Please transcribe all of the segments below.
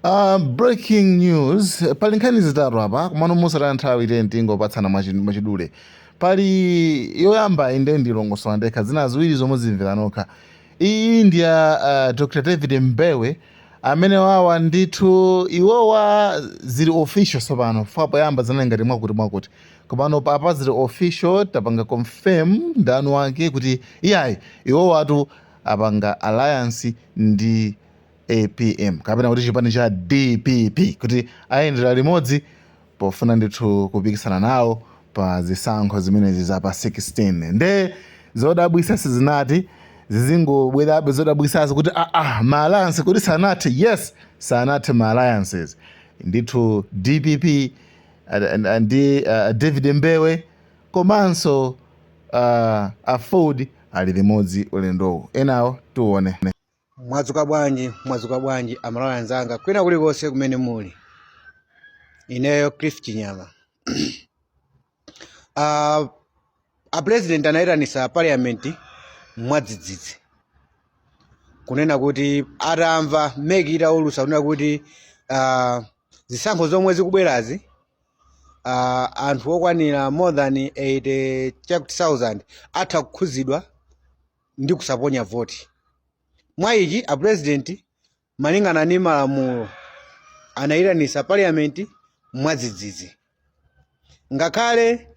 Breaking news, pali nkhani zitatu apa, komano mosataya nthawi tiye tingopatsana mwachidule. Pali yoyamba, inde, ndilongosola ndekha, zina ziwiri zomwe zimvera nokha. Iyi ndi ya Dr David Mbewe, amene wawa ndithu iwowa zili official tsopano. Fa poyamba zinali ngati mwakuti mwakuti, komano papa zili official, tapanga confirm ndani wake kuti iyayi, iwowatu apanga alliance ndi APM kapena kuti chipani cha DPP, kuti ayendera limodzi pofuna ndithu kupikisana nawo pa zisankho zimenezi za pa 16. Nde zodabwisa sizinati zizingobwerabe, zodabwisazo kuti aa, ma alliance kuti sanathe. Yes, sanathe ma alliances ndithu. DPP ndi David Mbewe komanso AFORD ali limodzi ulendowu. Enawo tione. Mwadzuka bwanji? Mwadzuka bwanji, Amalawi anzanga kwina kulikonse kumene muli? Ineyo Cliff Chinyama. A president anayitanisa parliament mwadzidzidzi, kunena kuti atamva MEC itaulutsa kunena kuti zisankho zomwe zikubwerazi, anthu okwanira more than 80,000 atha kukhuzidwa ndi kusaponya voti. Mwa ichi, a president, malingana ndi malamulo, anayitanisa parliament mwadzidzidzi, ngakhale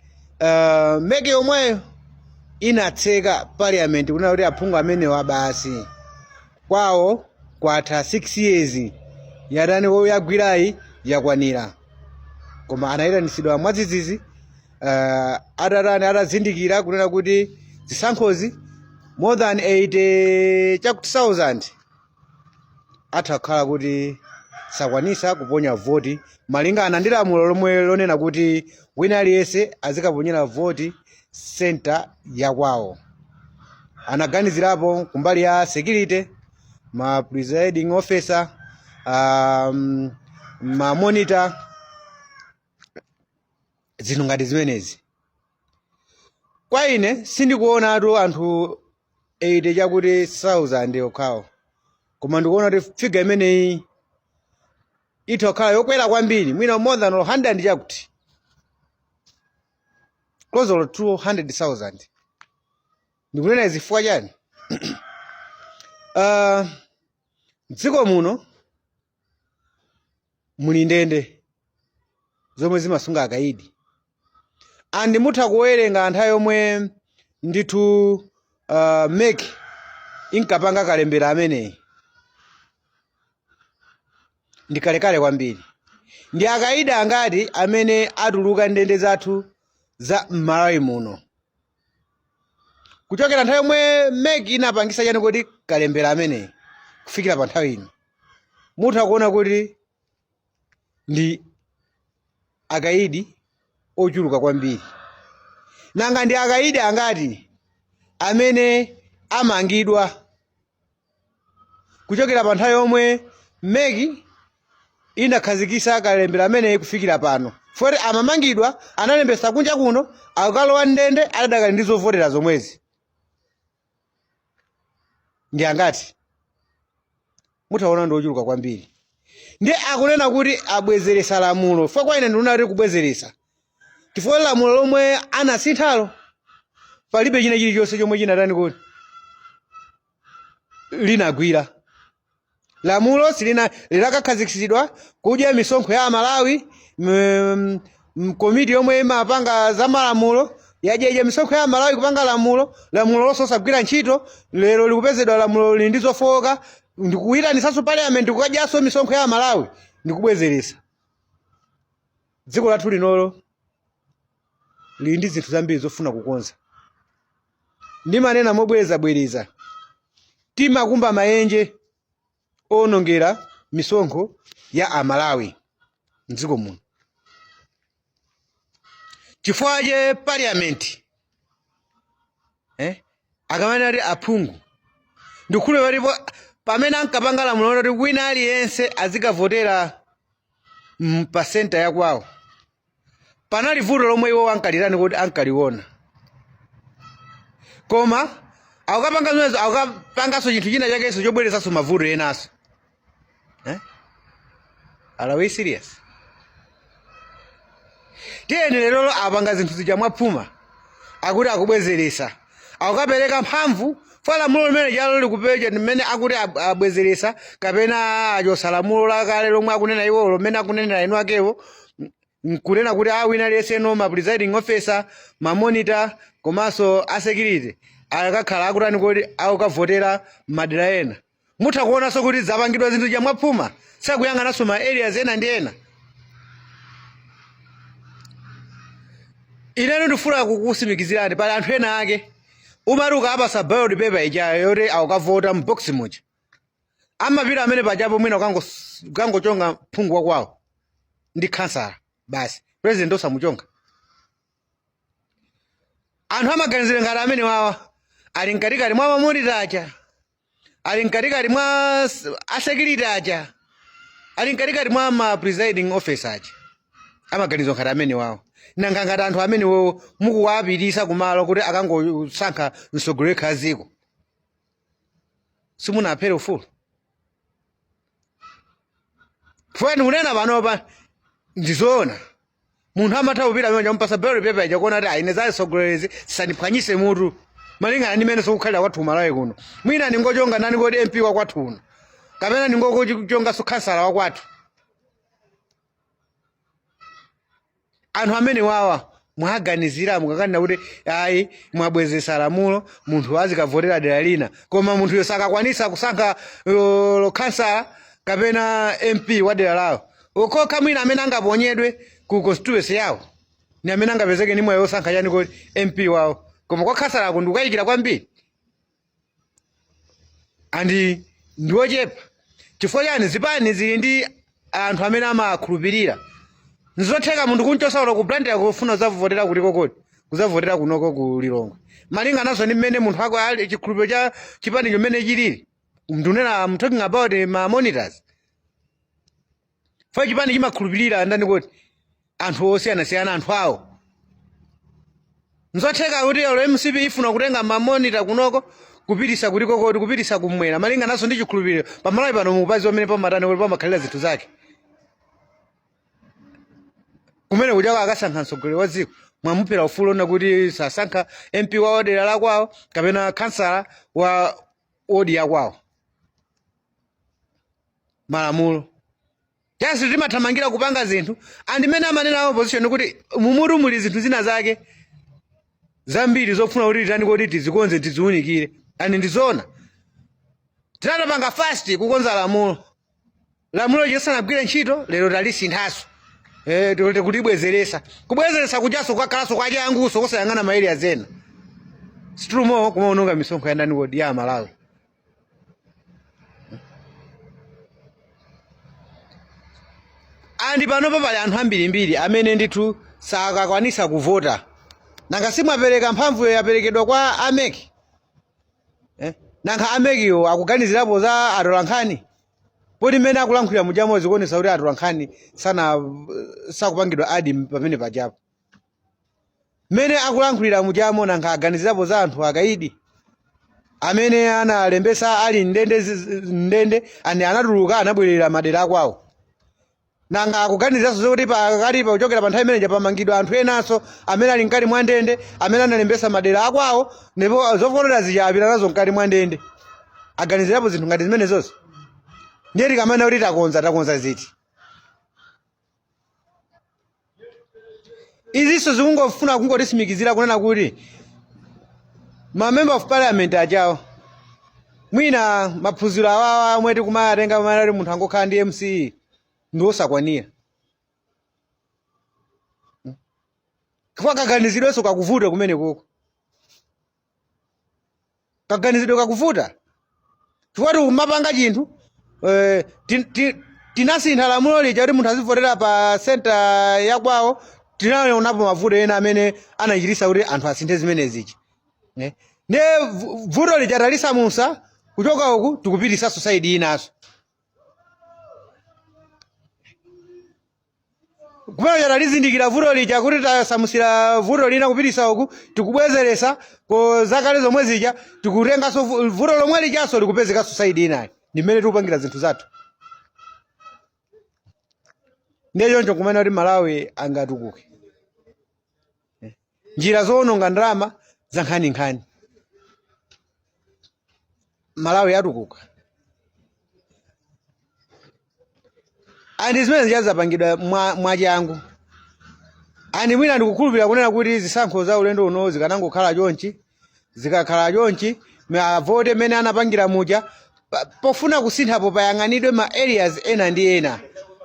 MEC yomweyo inatseka parliament kunena kuti aphungu amenewa basi, kwawo kwatha, 6 years yatani, yagwirayi yakwanira. Koma anayitanisidwa mwadzidzidzi atatani, atazindikira kunena kuti zisankhozi more than 80 chakuti 1000 atha kukhala kuti sakwanisa kuponya voti, malingana ndi lamulo lomwe lonena kuti wina aliyense azikaponyera voti center yakwawo. Anaganizirapo kumbali ya security, ma presiding officer, ma monitor, zinthu ngati zimenezi. Kwa ine sindikuonatu anthu 80 chakuti 1000 okhawo, koma ndikuona kuti figure imeneyi itha kukhala yokwera kwambiri, mwina more than 100 chakuti, close to 200,000. Ndikunena izi chifukwa chani? Mdziko muno muli ndende zomwe zimasunga akaidi, and mutha kuwerenga anthu yomwe ndithu MEC inkapanga kalembera ameneyi ndi kalekale kwambiri. Ndi akaidi angati amene atuluka ndende zathu za m'Malawi muno kuchokera nthawi yomwe MEC inapangisa chani kuti kalembera ameneyi kufikira pa nthawi ino? Mutha kuona kuti ndi akaidi ochuluka kwambiri. Nanga ndi akaidi angati amene amangidwa kuchokera pa nthawi yomwe MEC inakhazikisa kalembera ameneyi kufikira pano? Foti amamangidwa, analembesa kunja kuno, akalowa ndende adakali ndi zovotera zomwezi, ndi angati? Mutaona ndi ochuluka kwambiri. Ndi akunena kuti abwezeresa lamulo. Fo kwa ine ndikuona kuti kubwezeresa, chifukwa lamulo lomwe anasinthalo palibe china chilichonse chomwe chinatani kuti linagwira. Lamulo silina lilakakhazikitsidwa kudya misonkho ya Amalawi. Komiti yomwe imapanga za malamulo yadyedya misonkho ya Amalawi kupanga lamulo, lamulo lonse osagwira ntchito. Lero likupezedwa lamulo lili ndi zofowoka, ndikuyitanisanso parliament kukadyanso misonkho ya Amalawi, ndikubwezeresa. Dziko lathu linolo lili ndi zinthu zambiri zofuna kukonza. Ndimanena mobwerezabwereza, timakumba maenje owonongera misonkho ya Amalawi mdziko muno. Chifukwa che parliament, akamanena kuti aphungu, ndikukhulupirira kuti pamene ankapanga lamulo kuti wina aliyense azikavotera pa center yakwawo, panali vuto lomwe iwo ankalirani kuti ankaliona. Koma akukapanga zimenezo, akukapanganso chinthu china chakenso chobweresanso mavuto enanso, eh? Are we serious? Tiyeni lerolo apanga zinthu zija mwaphuma, akuti akubwezeresa, akukapereka mphamvu fa lamulo limene jalo likupeja limene akuti abwezeresa kapena achosa lamulo lakale lomwe akunena iwo, lomene akunenera enu akewo, nkunena kuti a wina aliyense no ma presiding officer, ma monitor komanso a security akakhala akutani kodi, akukavotera madera ena. Mutha kuonanso kuti zapangidwa zinthu zija mwaphuma, sakuyang'ananso ma areas ena ndi ena. Ineno ndifuna kukusimikizirani, pali anthu ena ake umati ukapasa ballot paper ija yoti akukavota m'box muja, amapita amene pajapo mwina ukangochonga phungu wakwawo ndi khansala basi, president osamuchonga. Anthu amaganizira ngati amene wawa ali mkatikati mwa ma monitor aja, ali mkatikati mwa a security aja, ali mkatikati mwa ma presiding officer aja, amaganizo ngati amene wawo. Nanga ngati anthu amene wowo mukuwapitisa kumalo kuti akangosankha mtsogoleri wa dziko, simunaphere ufulu? Chifukwa ndikunena panopa ndizoona, munthu amatha kupita amene amupasa ballot paper ija kuona kuti aine za mtsogoleri sandiphwanyise mutu, malingana ndi mmene sikukhalira kwathu Malawi kuno. Mwina ndingochonga ndani kodi, MP wa kwathu uno, kapena ndingochonganso khansala wa kwathu. Anthu amene wawa mwaganizira mukakanena kuti ayi, mwabwezesa lamulo, munthu azikavotera dera lina, koma munthuyo sakakwanisa kusankha khansala kapena MP wa dera lawo. Okokha mwina amene angaponyedwe ku constituency yawo ni amene angapezeke ni mwayi wosankha chani kodi, MP wawo. Koma kwa khansalako ndikukayikira kwambiri, and ndiwochepa. Chifukwa chani? Zipani zili ndi anthu amene amakhulupirira. Nzotheka munthu kunchosa ulo ku Blantyre kufuna kuzavotera kuliko kodi, kuzavotera kunoko ku Lilongwe, malinga naso ndi mmene munthu ako ali, chikhulupiriro cha chipani chimene chilili. Ndunena, I'm talking about ma monitors. Fa chipani chimakhulupirira ndani kodi, anthu osiyanasiyana, anthu awo. Nzotheka kuti olo MCP ifuna kutenga ma monitor kunoko kupitisa kuliko kodi, kupitisa kumwera, malinga naso ndi chikhulupiriro. Pamalawi pano mupazi pamene pamatani kuti pamakhalira zinthu zake kumene kuchako akasankha mtsogoleri wa dziko, mwamuphera ufulu ona kuti sasankha MP wa dera la kwawo kapena khansala wa wodi ya kwawo. Malamulo just timathamangira kupanga zinthu, and mmene amanena opposition kuti mumutu muli zinthu zina zake zambiri zofuna kuti titani kuti tizikonze, tiziunikire, and ndizoona. Tinatapanga fast kukonza lamulo, lamulo lisanagwire ntchito, lero talisinthaso, kulibwezeresa, kubwezeresa kujaso kwakhalanso kwachanguso kusayang'ana ma area zena situmo kumaononga misonkho ya ndani kodi, ya Malawi. And panopa pali anthu ambirimbiri amene ndithu sakakwanisa kuvota. Nanga simwapereka mphamvuyo, yaperekedwa kwa a MEC, eh? Nanga a MECyo akuganizirapo za atolankhani? Poti mmene akulankhulira mujamo zikuonesa kuti atolankhani sana sakupangidwa adi pamene pajapo mmene akulankhulira mujamo. Nanga aganizirapo za anthu akaidi amene analembesa ali ndende, ndende ani anatuluka, anabwerera madera akwawo? Nanga akuganiziranso zokuti pakati pakuchokera pa nthawi imeneja pamangidwa anthu enanso amene ali mkati mwa ndende, amene analembesa madera akwawo ndipo zovotera zija apita nazo mkati mwa ndende? Aganizirapo zinthu ngati zimenezonso? Ndiye tikamana kuti takonza, takonza ziti? Izinso zikungofuna kungotisimikizira kunena kuti ma member of parliament ajawo mwina maphunziro awawa omwe tikumayatenga pamene ali munthu angokhala ndi MCE ndi osakwanira, chifukwa kaganizidwenso kakuvuta kumene koko, kaganizidwe kakuvuta, chifukwa tikumapanga chinthu tinasintha lamulo lija kuti munthu azivotera pa senta yakwawo. Tinaonapo mavuto ena amene anachitisa kuti anthu asinthe zimene zija, eh? Ndiye vuto lija talisamusa kuchoka uku, tikupitisanso side inanso kumene talizindikira vuto lija kuti tasamusira vuto lina kupitisa uku, tikubwezeresa ko zakale zomwe zija, tikutenganso vuto lomwe lijanso likupezekanso side inayi. Ndi mmene tikupangira zinthu zathu. Ndiye choncho kumene kuti Malawi angatukuke? Njira zowononga ndalama za nkhaninkhani, Malawi atukuka? And zimene zija zapangidwa mwachangu. And mwina ndikukhulupirira kunena kuti zisankho za ulendo uno zikanangokhala chonchi, zikakhala chonchi, avote mmene anapangira muja, pofuna kusinthapo payang'anidwe ma areas ena ndi ena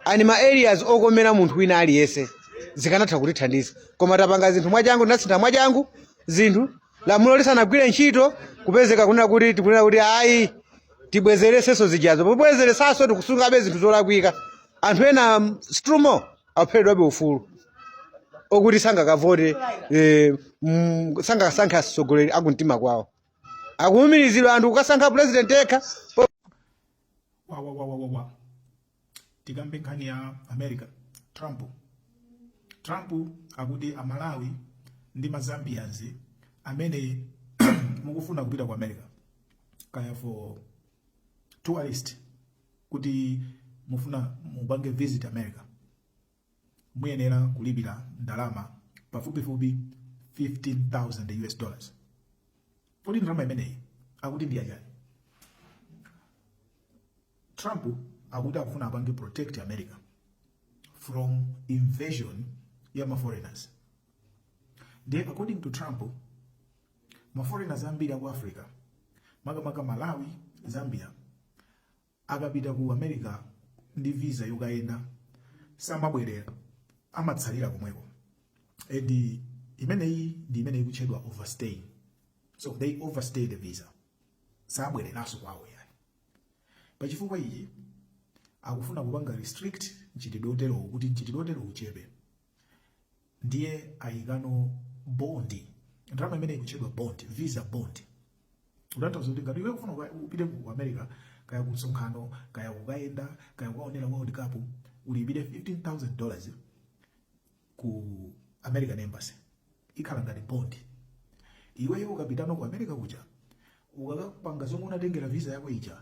and ma areas okomera munthu wina aliyense, zikanatha kutithandiza. Koma tapanga zinthu mwachangu, tinasintha mwachangu zinthu lamulo lisanagwire ntchito, kupezeka kunena kuti tikunena kuti ayi, tibwezeresenso zijazo. Pobwezeresanso tikusungabe zinthu zolakwika. Anthu ena strumo aphedwabe ufulu okuti sangakavote, sangakasankhe atsogoleri akumtima kwawo. Akuwumirizidwa anthu kukasankha president yekha. Wa wa wa wa wa wa, tikambe nkhani ya America. Trump akuti Amalawi ndi maZambians amene mukufuna kupita ku America, kaya for tourist, kuti mufuna mupange visit America, muyenera kulipira ndalama pafupifupi 15,000 US dollars. Kodi ndalama imeneyi akuti ndi yachani? Trump akuti akufuna apange protect America from invasion ya ma foreigners. Ndiye according to Trump, ma foreigners ambiri aku Africa, makamaka Malawi, Zambia, akapita ku America ndi visa yokayenda samabwerera, amatsalira komweko, and imeneyi ndi imene ikutchedwa overstaying. So they overstay the visa, sabwereranso kwawo yayi. Pachifukwa ichi akufuna kupanga restrict mchitidwe oterowu, kuti mchitidwe oterowu uchepe. Ndiye ayikano bond, ndalama imene ikutchedwa bond, visa bond. Kutanthauza kuti ngati iwe ufuna upite ku America, kaya ku msonkhano, kaya kukayenda, kaya kukaonera World Cup, ulipire $15,000 ku American Embassy, ikhala ngati bond. Iweyo ukapitano ku America kuja, ukakapanga zomwe unatengera visa yako ija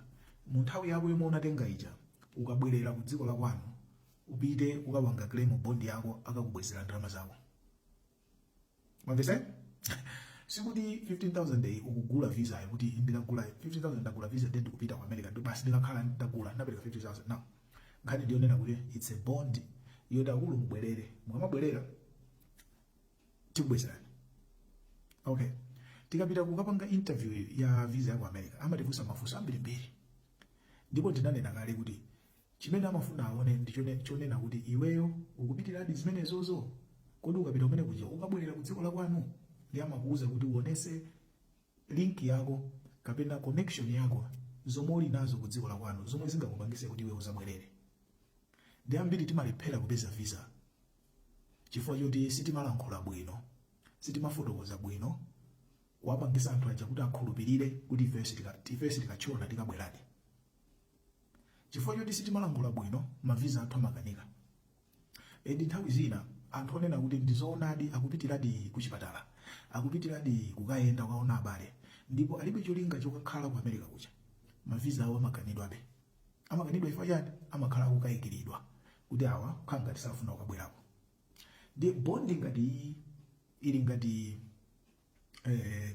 mu nthawi yako yomwe unatenga ija, ukabwerera ku dziko la kwanu, upite ukapanga claim bond yako, akakubwezera ndalama zako. Mwamvesa? Sikuti 15,000 iyi ukugula visa, kuti ndikagula 15,000 ndagula visa, then ndikupita ku America, ndi basi, ndikakhala ndagula, ndapereka 50,000. Now nkhani ndiyonena kuti it's a bond yoti akulu mubwerere, mukamabwerera tikubwezerani. Okay, tikapita kukapanga interview ya visa ya ku America, amatifunsa mafunso ambirimbiri, ndipo ndinanena kale kuti chimene amafuna aone ndi chonena kuti iweyo ukupitiradi zimenezozo. Kodi ukapita kumene kuja ukabwerera ku dziko la kwanu? Ndi amakuuza kuti uonese link yako kapena connection yako zomwe uli nazo ku dziko la kwanu, zomwe zingakupangise kuti iwe uzabwerere. Ndi ambiri timalephera kupeza visa chifukwa choti sitimalankhula bwino, sitimafotokoza bwino kuwapangisa anthu aja kuti akhulupirire kuti ifeyo sitikachona, tikabweradi. Chifukwa choti sitimalankhula bwino, mavisa athu amakanika. And nthawi zina anthu onena kuti ndizoonadi, akupitiradi kuchipatala, akupitiradi kukayenda, kukaona abale, ndipo alibe cholinga chokakhala ku America kuja, mavisa awo amakanidwabe. Amakanidwa chifukwa chani? Amakhala akukayikiridwa kuti awa kukhala ngati safuna kukabwerako. Ndi bond ngati iyi ili ngati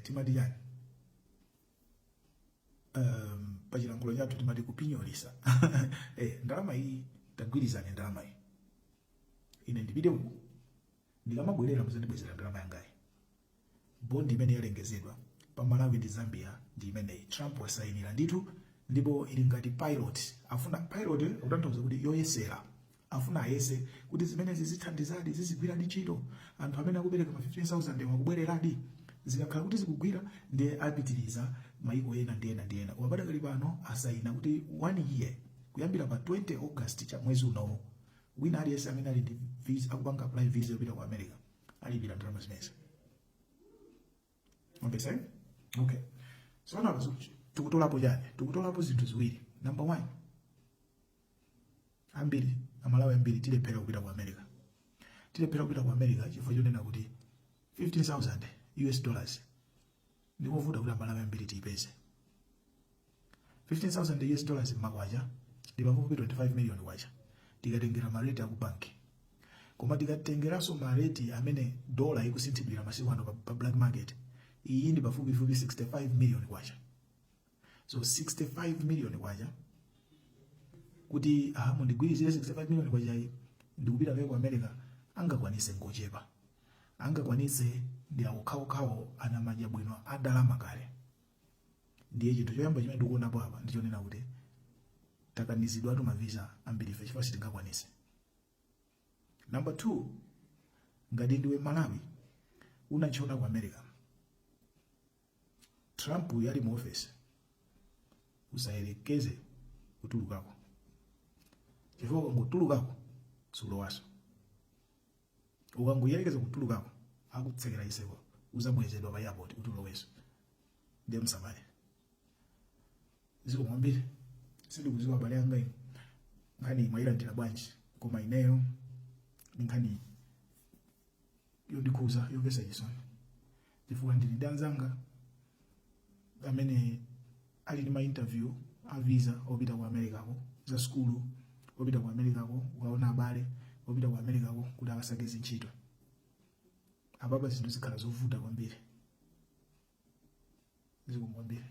timati chani, pachilankhulo chathu timati kupinyolisa. Ndalama iyi, tagwirizane, ndalama iyi ine ndipite uku, ndikamabwerera muzandibwezera ndalama yangayi. Bond imene yalengezedwa pa Malawi ndi Zambia ndi imeneyi. Trump wasayinira ndithu, ndipo ili ngati pilot. Afuna pilot, akutanthauza kuti yoyesera. Afuna ayese kuti zimenezi zithandizadi, zizigwiradi ntchito, anthu amene akupereka ma 15,000 akubwereradi. Zikakhala kuti zikugwira, ndiye apitiriza maiko ena ndi ena ndi ena. Koma padakali pano asayina kuti one year, kuyambira pa 20 August cha mwezi unowo, wina aliyense amene ali ndi visa, akupanga apply visa yopita ku America, alipira ndalama zimenezi. Okay, okay, so now tikutolapo chani? Tikutolapo zinthu ziwiri. Number one, ambiri Amalawi ambiri tilephera kupita ku America. Tilephera kupita ku America chifukwa chonena kuti 15,000 US dollars ndikovuta kuti Amalawi ambiri tiyipeze. 15,000 US dollars mmakwacha ndi pafupi 25 million kwacha, tikatengera ma rate aku banki. Koma tikatengeranso ma rate amene dola ikusinthidwira masiku ano pa black market, iyi ndi pafupifupi 65 million kwacha. So 65 million kwacha kuti aha, mundigwirizire 65 million kwacha iyi, ndikupita kaye ku America, angakwanise ngochepa. Angakwanise ndi awokhaokhawo anamadya bwino adalama kale. Ndiye chinthu choyamba chimene ndikuonapo apa ndichonena kuti takanizidwatu ma visa ambiri ife chifukwa sitingakwanise. Number two, ngati ndiwe Malawi unatchona ku America, Trump yali mu office, usayerekeze kutulukako, chifukwa ukangotulukako sulowaso. Ukangoyerekeza kutulukako, akutsekera iseko, uzabwezedwa pa airport kuti uloweso. Ndiye msamale. Ziko mwambiri sindikuziwa abale anga ino nkhani mwayilandira bwanji, koma ineyo ndi nkhani yondikhuza, yomvetsa chisoni, chifukwa ndili ndi anzanga amene ali ndi ma interview a visa opita ku Americako za skulu, opita ku Americako kukaona abale, opita ku Americako kuti akasake ntchito. Apapa zinthu zikhala zovuta kwambiri. Ziko kwambiri.